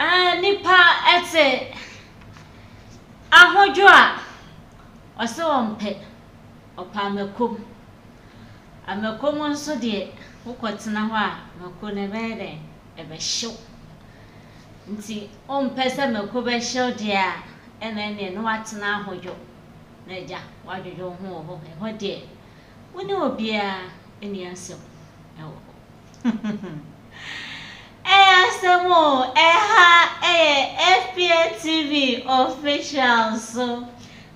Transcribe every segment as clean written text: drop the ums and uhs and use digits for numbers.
Nipa te ahodwo a, ɔse ɔmpɛ, ɔpɛ amakom. Amakom nso deɛ, wokɔtena hɔ a, mako no ɛbɛyɛ dɛn? Ɛbɛhye wo. Nti wompɛ sɛ mako bɛhye wo deɛ a, ɛna ɛneɛ na woatena ahodwo na agya woadwodwo wo ho wɔ hɔ. Ɛhɔ deɛ, wo ne obiara nni asɛm wɔ hɔ. Ɛyɛ asɛm o, ɛha ɛyɛ FPN TV official so.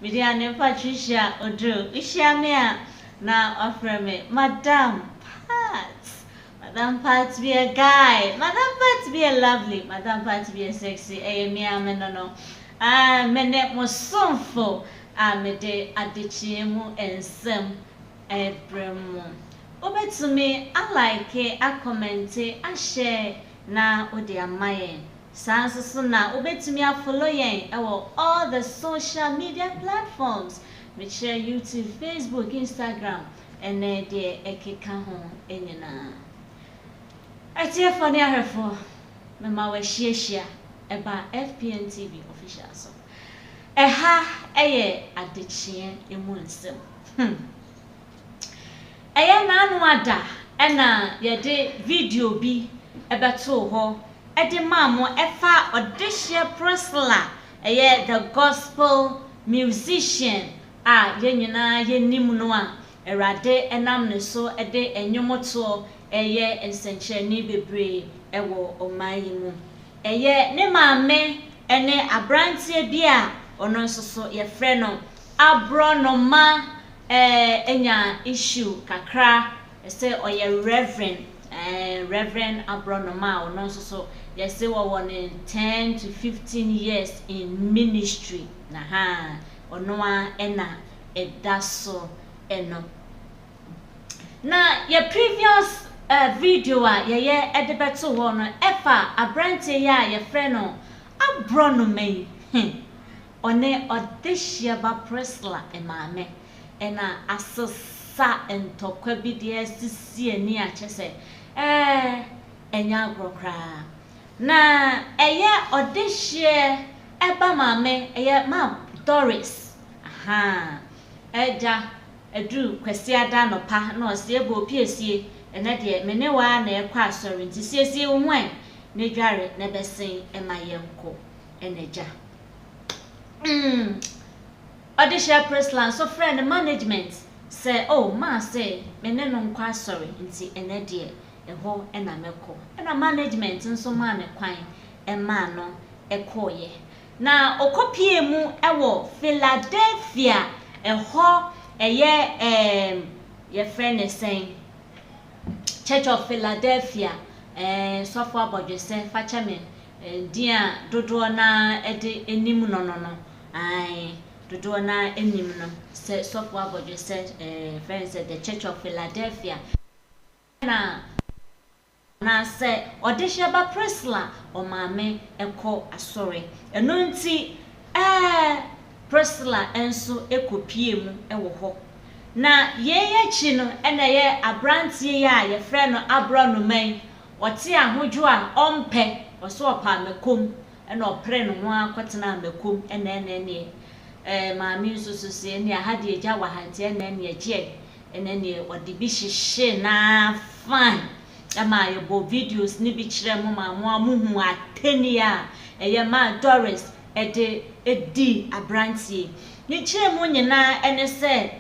Me din ane Patricia Oduro. Wohyia me a na wafrɛ me Madam Pat. Madam Pat be a guy, Madam Pat be a lovely, Madam Pat be a sexy. Ɛyɛ me a me no no. Ah, me ne mo somfo a mede adekyeɛ mu nsɛm ɛrebrɛ mo. Wobɛtumi alike, acomment, ahyɛ na wode ama yɛn. Saa nso so na wobɛtumi afollow yɛn ɛwɔ all the social media platforms. Mekyerɛ YouTube, Facebook, Instagram, ɛne deɛ ɛkeka ho nyinaa. Atiefoɔ ne ahwɛfoɔ, mema wɔahyiahyia ɛba FPN TV official so. Ɛha ɛyɛ adekyeɛ mu nsɛm. Ɛyɛ n'ano ada ɛna yɛde video bi ɛbɛtoo hɔ ɛde maa mo ɛfa ɔdehyeɛ Priscilla, ɛyɛ the gospel musician a yɛn nyinaa yɛnim no a Awurade ɛnam ne so ɛde nnwomtoɔ ɛyɛ nsɛnkyerɛnne bebree ɛwɔ ɔman yi mu. Ɛyɛ ne maame ɛne aberanteɛ bi a ɔno nso so yɛfrɛ no Aborɔnoma ɛnya issue kakra sɛ ɔyɛ Reverend, Reverend Aborɔnoma a ɔno nso so yɛsɛ wɔwɔ ne 10 to 15 years in ministry na ha ɔno a ɛna ɛda so ɛno. Na yɛ previous video a yɛyɛ ɛde bɛto hɔ no ɛfa aberanteɛ yi a yɛfrɛ no Aborɔnoma yi, ɔne ɔdehyeɛ ba Priscilla maame ɛna asesa ntɔkwa bi deɛ asisi ani a kyerɛ sɛ ɛnyɛ agorɔ koraa. Na ɛyɛ ɔdehyeɛ ɛba maame, ɛyɛ Ma Doris, aha ɛgya ɛduru Kwasiada anɔpa na ɔsi ebe opiesie, ɛnɛ deɛ me ne waa na ɛkɔ asɔre, nti siesie wo ho ɛ na dware na ɛbɛsen ɛma yɛn kɔ. Ɛna gya ɔde hyɛ Priscilla nso frɛ no management sɛ, oh, maa sɛ me ne no nkɔ asɔre, nti ɛnɛ deɛ ɛhɔ ɛna mɛkɔ. Ɛna management nso maa ne kwan ɛmaa no ɛkɔɔyɛ na ɔkɔpie mu ɛwɔ Philadelphia. Ɛhɔ ɛyɛ yɛfrɛ ne sɛn, Church of Philadelphia, sɔfo abɔdwesɛ fakyɛ me din a dodoɔ naa ɛde anim no, ae, dodoɔ naa anim no sɛ sɔfo abɔdwesɛ, fɛn sɛ the Church of Philadelphia na anaasɛ ɔde hyɛ ba Priscilla ɔmaame ɛkɔ asɔre. Ɛno nti Priscilla nso ɛkɔpie mu ɛwɔ hɔ. Na yɛn akyi no ɛna ɛyɛ aberanteɛ yi a yɛfrɛ no Aborɔnoma yi, ɔte ahodwo a ɔmpɛ, ɔso ɔpa amakom, ɛna ɔpere ne ho akɔtena amakom. Ɛna ɛneɛ maame nso so sɛ ɛne aha deɛ agya wɔ ha, nti ɛna ɛneɛ gyeɛ ɛna ɛneɛ ɔde bi hyehyɛ naa fine. Ɛma yɛbɔ videos ne bi kyerɛ mo ma mo a mohu atɛni a ɛyɛ maa Doris ɛde ɛdi aberanteɛ ne kyerɛ mu nyinaa. Ɛne sɛ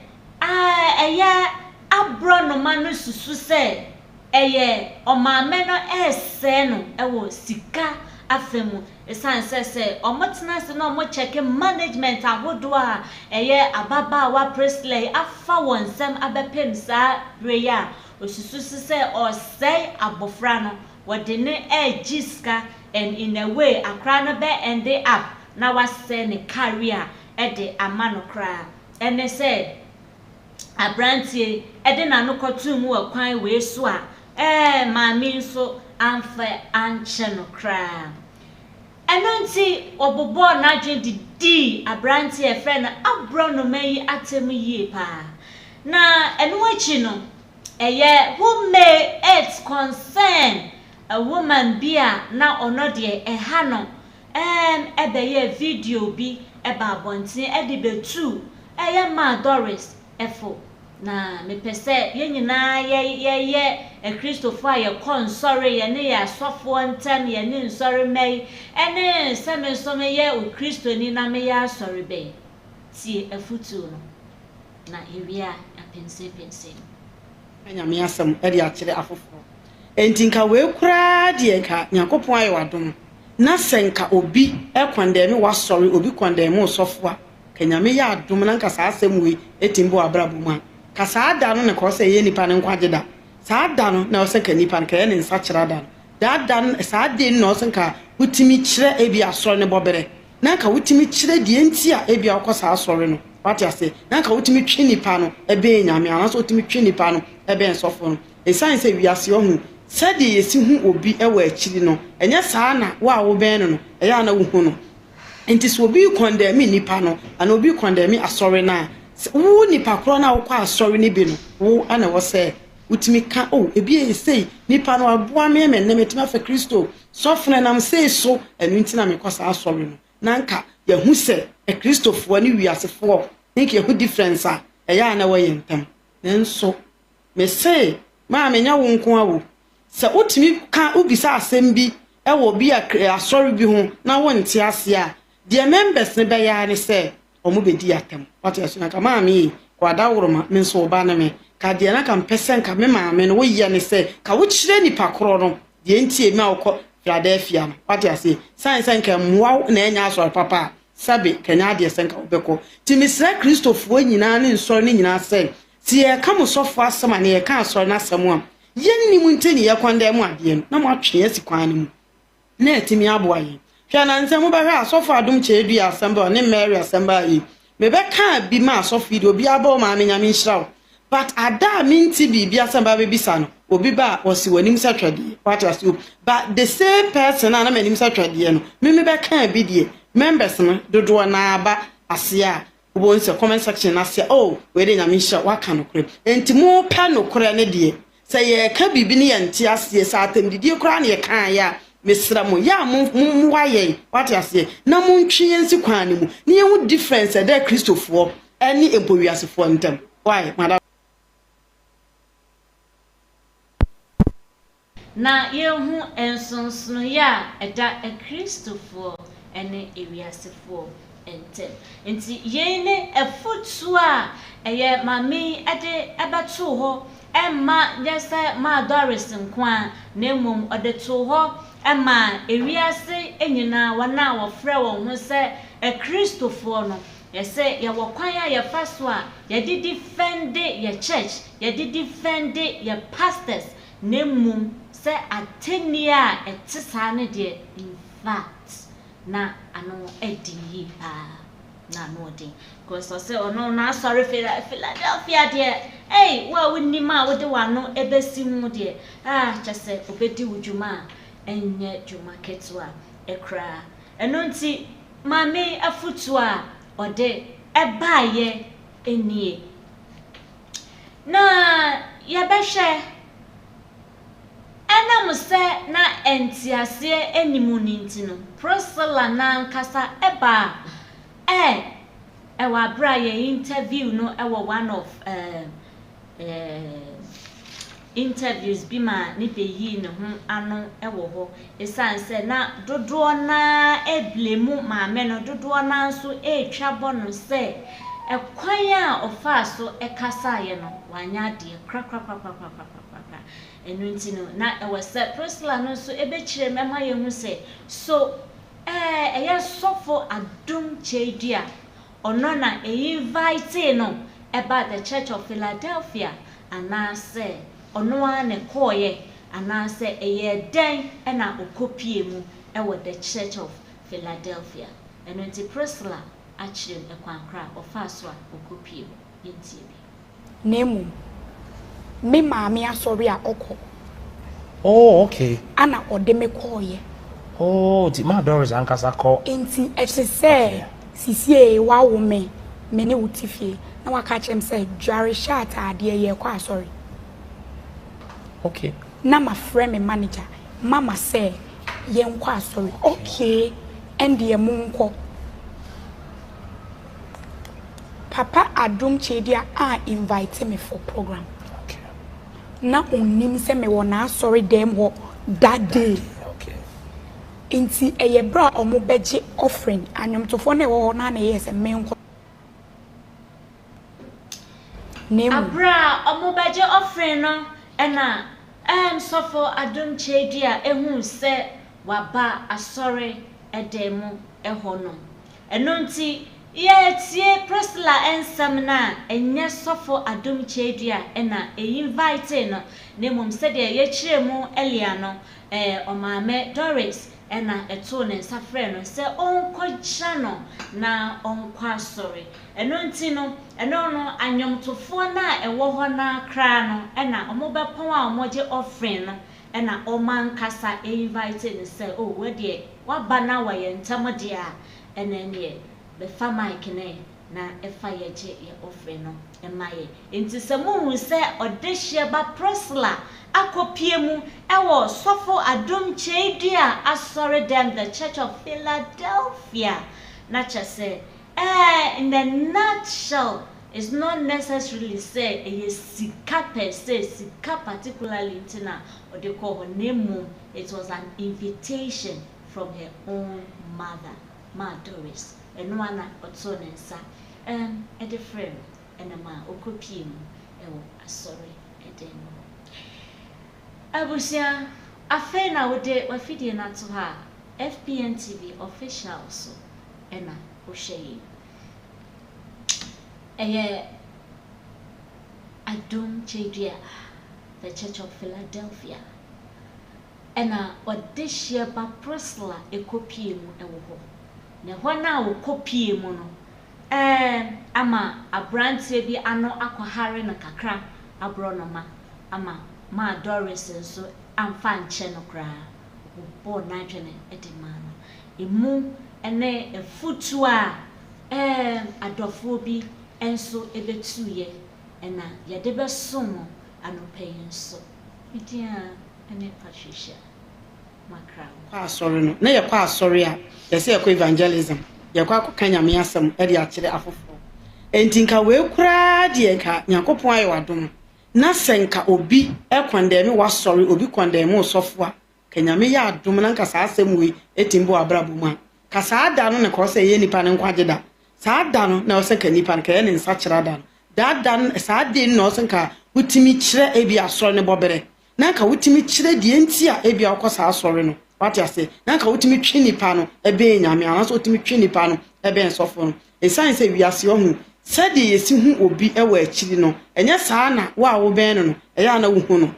ɛyɛ aborɔnoma no susu sɛ ɛyɛ ɔmaame no ɛresɛe no ɛwɔ sika afa mu, ɛsiane sɛ ɔmo tena ase na ɔmo kyɛke management ahodoɔ a ɛyɛ ababaawa Priscilla yi afa wɔn nsam abɛpem saa bere yi a, osusu so sɛ ɔsɛe abɔfra no, wɔde ne ɛregye sika, and in a way akora no bɛ end up na wasɛe ne career ɛde ama no koraa. Ɛne sɛ aberanteɛ ɛde n'ano kɔtoo mu wɔ kwan wei so a maame nso amfa ankyɛ no koraa. Ɛno nti ɔbobɔɔ n'adwene de dii aberanteɛ a yɛfrɛ no Aborɔnoma yi atɛm yie paa. Na ɛno akyi no, ɛyɛ who may it concern. A woman bi a na ɔno deɛ ɛha no ɛɛm ɛbɛyɛɛ video bi ɛbaa abɔnten ɛde bɛtuu ɛyɛ Maa Doris ɛfo. Na mepɛ sɛ yɛn nyinaa yɛ yɛyɛ Akristofoɔ a yɛkɔ nsɔre, yɛne yɛn asɔfoɔ ntam, yɛne nsɔremma yi, ɛne sɛ me nso meyɛ Okristoni na meyɛ asɔre bɛn? Tie afotuo no, na yɛwie a yɛapɛnsɛmpɛnsɛm mu. Ka Nyame asɛm de akyerɛ afoforɔ. Enti nka wei koraa deɛ nka Nyankopɔn ayɛ w'adom na sɛ nka obi kɔndɛme w'asɔre, obi kɔndɛme wo sɔfo a, Ka Nyame yɛ adom na nka saa asɛm wei tumi ba w'abrabɔ mu a, ka saa da no na nka ɔsɛ ɛyɛ nipa no nkwagye da. Saa da no na ɔsɛ nka nipa no ka ɛyɛ ne nsakyera da no. Daa da no, saa day no na ɔsɛ nka wotumi kyerɛ ebi asɔre no bɔberɛ. Na nka wotumi kyerɛ deɛ nti a ebi a wokɔ saa asɔre no. Wate aseɛ? Na nka wotumi twe nipa no bɛn Nyame anaasɛ wotumi twe nipa no bɛn sɔfo no. Esiane sɛ wiase ɔhu sɛdeɛ yɛsi hu obi wɔ akyiri no, ɛnyɛ saa na wo a wobɛn no no ɛyɛ a na wohu no. Enti sɛ obi rekɔndɛme nnipa no anaa obi rekɔndɛme asɔre no a, wo nipa korɔ no a wokɔ asɔre no bi no, wo na ɛwɔ sɛ wotumi ka, oh, ebi yɛ sei, nipa no aboa me ma ɛnnɛ matumi afa Kristo sɔfo no ɛnam sei so, ɛno nti na mekɔ saa asɔre no. Na anka yɛahu sɛ Akristofoɔ ne wiasefoɔ, na anka yɛahu difference a ɛyɛ a na ɛwɔ yɛn ntam. Nanso, mese, maame, nyɛ wo nko ara o, Sɛ wotumi ka, wobisa asɛm bi wɔ bi a asɔre bi ho na wonte aseɛ a, deɛ members no bɛyɛ ara ne sɛ wɔbɛdi atɛm. Wate aseɛ? Na nka maame yi, kɔ adaworoma, me nso wo ba ne me. Ka deɛ na nka mpɛ sɛ nka me maame no woyɛ ne sɛ, ka wokyerɛ nipa korɔ no deɛ nti emi a wokɔ Philadelphia no. Wate aseɛ? Sane sɛ nka mmoa wo na ɛnyɛ asɔre papa a, sɛbe ka nyɛ adeɛ sɛ nka wobɛkɔ. Nti mesrɛ Kristofoɔ nyinaa ne nsɔre no nyinaa sɛ, sɛ yɛreka mo sɔfoɔ asɛm anaa yɛreka asɔre no asɛm a, Yennim nti ne yɛkɔndɛm adeɛ no na moatwe yɛn asi kwan no mu na atumi aboa yɛn. Hwɛ nnansa mobɛhwɛ asɔfo Adom Kyerɛdua asɛm ba ɔne Mary asɛm baa yi mebɛkaa bi ma asɔfo yi deɛ obiara bɔ wo maame Nyame nhyira wo but ada a mente biribi asɛm ba bɛbisa no obi ba a ɔse w'anim sɛ twɛdeɛ wate ase o but the same person a na m'anim sɛ twɛdeɛ no me mebɛkaa bi deɛ members no dodoɔ naa ba aseɛ a Wobɛhu sɛ comment section no ase a, oh, wei deɛ Nyame nhyira wo, woaka nokorɛ. Enti mopɛ nokorɛ no deɛ, sɛ yɛreka biribi ne yɛnte aseɛ, sɛ atɛmdidie koraa na yɛkaeɛ a, mesrɛ mo, yɛ a mo, mommoa yɛn, wate aseɛ, na montwe yɛn nsi kwan no mu, na yɛnhu difference a ɛda Kristofoɔ ne mpo wiasefoɔ ntam. Why, madam? Na yɛhu nsonsonoeɛ a ɛda Akristofoɔ ne ewiasefoɔ ntam. Nti yei ne afotuo a ɛyɛ maame yi de bɛtoo hɔ, ɛmma nyɛ sɛ maa Doris nko ara, na mmom ɔde too hɔ maa ewiase nyinaa, wɔn a wɔfrɛ wɔn ho sɛ Akristofoɔ no. Yɛsɛ yɛwɔ kwan a yɛfa so a yɛde defɛnde yɛ church, yɛde defɛnde yɛ pastors, Na mmom sɛ atɛnnie a ɛte saa no deɛ, in fact, na ano den yie paa. Na ano den. Because ɔsɛ ɔno n'asɔre Philadelphia deɛ, ei, wo a wonim a wode w'ano bɛsi ho deɛ, ah, kyɛ sɛ ɔbɛdi wo dwuma a ɛnyɛ dwuma ketewa koraa. Ɛno nti, maame yi afotuo a ɔde baeɛ nie. Na yɛbɛhwɛ, ɛnam sɛ na nteaseɛ nni mu no nti no, Priscilla no ankasa baa ɛ, ɛwɔ aberɛ a yɛ interview no wɔ one of eh, eh, interviews bi ma ne bɛyii ne ho ano wɔ hɔ. Ɛsiane sɛ na dodoɔ no ara reblame maame no, dodoɔ no ara nso retwa bɔ no sɛ ɛkwan a ɔfaa so kasaeɛ no, wanyɛ adeɛ korakorakorakorakorakorakora. Ɛno nti no, na ɛwɔ sɛ Priscilla no nso bɛkyerɛ mu ma yɛhu sɛ, so ɛɛ ɛyɛ sɔfo Adom Kyei-Duah, ɔno na ɛinvitee no baa The Church of Philadelphia anaasɛ ɔno ara na ɛkɔeɛ anaasɛ ɛyɛɛ dɛn na ɔkɔpuee mu wɔ The Church of Philadelphia. Ɛno nti Priscilla akyerɛ mu ɛkwan korɔ a ɔfaa so a ɔkɔpuee hɔ. Yɛntie bi. Na mmom me maame asɔre a ɔkɔ. Oh, okay. Ana ɔde me kɔɔeɛ. Oh, nti maa Doris ankasa kɔ. Nti ɛte sɛ sisiei woawo me, me ne wo te fie, na waka akyerɛ me sɛ dware hyɛ ataadeɛ yɛrekɔ asɔre. Okay. Na mafrɛ me manager. Mama sɛ yɛnkɔ asɔre. Okay, ɛndeɛ monkɔ. Papa Adom Kyeidia a invite me for program. Na ɔnnim sɛ mewɔ n'asɔre dɛm hɔ that day. Nti ɛyɛ berɛ a wɔbɛgye offering, anwomtofoɔ no a ɛwɔ hɔ no ara na ɛyɛɛ sɛ menkɔ. Na mmom. Aberɛ a wɔbɛgye offering no na ɛɛm Sɔfo Adom Kyeidia huu sɛ waba asɔre dan mu hɔ nom. Ɛno nti, yɛretie Priscilla nsɛm no a, ɛnyɛ Sɔfo Adom Kyei-Duah na ɛinvitee no, na mmom sɛdeɛ yɛkyerɛɛ mu earlier no, ɛyɛ Ɔmaame Doris na ɛtoo ne nsa frɛɛ no sɛ ɔnkɔgyina no na ɔnkɔ asɔre. Ɛno nti no, ɛno no, anwomtofoɔ no a ɛwɔ hɔ no ara koraa no na wɔbɛpɔn a wɔgye offering no na wɔn ankasa invite no sɛ, oh, wo deɛ woaba na wɔ yɛn ntam deɛ a, ɛna ɛneɛ bɛfa mic no ɛ na fa yɛgye yɛ offering no ma yɛn. Enti sɛ mohu sɛ ɔdehyeɛ ba Priscilla akɔpie mu wɔ Sɔfo Adom Kyei-Duah Asɔredɛm, The Church of Philadelphia, na kyerɛ sɛ Ɛɛ, in a nutshell, it's not necessarily sɛ ɛyɛ sika per se, sika particularly nti na ɔde kɔɔ hɔ, na mmom it was an invitation from her own mother, Maa Doris. Ɛno ara na ɔtoo ne nsa ɛɛm de frɛɛ no ɛna maa ɔkɔpuee mu wɔ asɔre dan mu hɔ. Abusua, afei na wode w'afidie no ato hɔ a, FPN TV official so na wohwɛ yei. Ɛyɛ Adom Kyerɛdua, The Church of Philadelphia, ɛna ɔdehyeɛ ba Priscilla kɔpie mu wɔ hɔ. Na ɛhɔ no a ɔkɔpie mu no, ɛɛ ama aberanteɛ bi ano akɔhare no kakra, aborɔnoma, ama maa Doris nso amfa ankyɛ no koraa, ɔbobɔɔ n'adwene de maa no. Emu ne afutuo a adɔfoɔ bi nso bɛtuiɛ na yɛde bɛsom mo anɔpa yi nso. Me din ara ne Patricia Macrao. Kɔ asɔre no, na yɛkɔ asɔre a, yɛsɛ yɛkɔ evangelism, yɛkɔ akɔka Nyame asɛm de akyerɛ afoforɔ. Enti nka wei koraa deɛ nka Nyankopɔn ayɛ w'adom, na sɛ nka obi kɔndɛme w'asɔre, obi kɔndɛme wo sɔfo a, Ka Nyame yɛ adom na nka saa asɛm wei ɛtumi ba w'abrabɔ mu a, ka saa da no na ka ɔsɛ ɛyɛ nipa no nkwagye da. Saa da no na ɔsɛ nka nipa no ka ɛyɛ ne nsakyera da no. Daa da no, saa day no na ɔsɛ nka wotumi kyerɛ ebi asɔre no bɔberɛ. Na nka wotumi kyerɛ deɛ nti a ebi a wokɔ saa asɔre no. Wate aseɛ? Na nka wotumi twe nipa no ɛbɛn Nyame anaasɛ wotumi twe nipa no ɛbɛn sɔfo no. Ɛsiane sɛ wiase ɔho sɛdeɛ yɛsi hu obi ɛwɔ akyiri no, ɛnyɛ saa na wo a wobɛn no no ɛyɛ a na wohu no.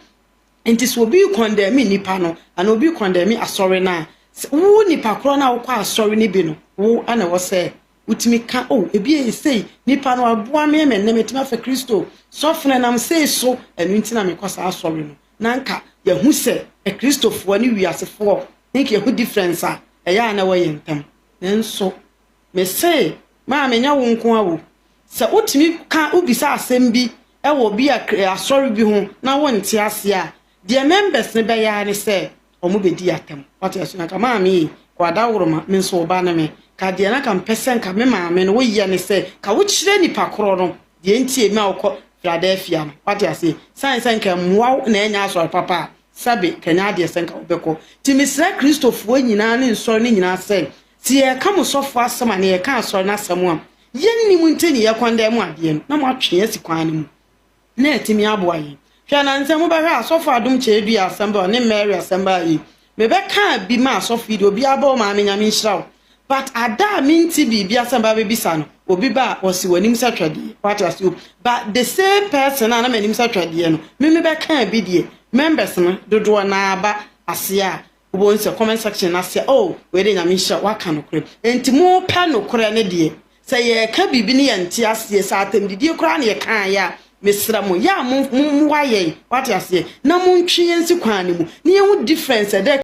Nti sɛ obi rekɔndɛme nnipa no anaa obi rekɔndɛme asɔre no a, wo nipa korɔ no a wokɔ asɔre no bi no, wo na ɛwɔ sɛ wotumi ka, oh, ebi yɛ sei, nipa no aboa me ma ɛnnɛ matumi afa Kristo sɔfo no nam sei so, ɛno nti na mekɔ saa asɔre no. Na nka yɛahu sɛ Akristofoɔ ne wiasefoɔ, nka yɛhu difference a ɛyɛ a na ɛwɔ yɛn ntam. Nanso, mese, maame, nyɛ wo nko ara o. Sɛ wotumi ka, wobisa asɛm bi wɔ bi a asɔre bi ho na wonte aseɛ a, deɛ members no bɛyɛ ara ne sɛ wɔbɛdi atɛm. Wate aseɛ? Na nka maame yi, kɔ adaworoma, me nso wo ba ne me. Ka deɛ na nka mpɛ sɛ nka me maame no woyɛ ne sɛ, ka wokyerɛ nipa korɔ no deɛ nti a wokɔ Philadelphia no. Wate aseɛ? Sane sɛ nka mmoa wo na ɛnyɛ asɔre papa a, sɛbe ka nyɛ adeɛ sɛ nka wobɛkɔ. Nti mesrɛ Kristofoɔ nyinaa ne nsɔre no nyinaa sɛ, sɛ yɛreka mo sɔfoɔ asɛm anaa yɛreka asɔre no asɛm a, Yennim nti ne yɛkɔndɛm adeɛ no na moatwe yɛn asi kwan no mu na atumi aboa yɛn. Hwɛ nansa mobɛhwɛ asɔfo adom kyɛɛdua asɛm ba ɔne Mary asɛm ba yi mebɛkaa bi ma asɔfo yi deɛ obiara bɔ wo maame Nyame nhyira wo but ada a mente biribi asɛm ba bɛbisa no obi ba a ɔse w'anim sɛ twɛdeɛ wate ase o but the same person a na m'anim sɛ twɛdeɛ no me mebɛkaa bi deɛ members no dodoɔ naa ba aseɛ a Wobɛhu sɛ comment section no ase a, oh wei deɛ Nyame nhyira wo, woaka nokorɛ. Enti mopɛ nokorɛ no deɛ, sɛ yɛreka biribi ne yɛnte aseɛ, sɛ atɛmdidie koraa na yɛkaeɛ a, mesrɛ mo, yɛ a mommoa yɛn, wate aseɛ, na montwe yɛn nsi kwan no mu, na yɛhu difference a ɛda.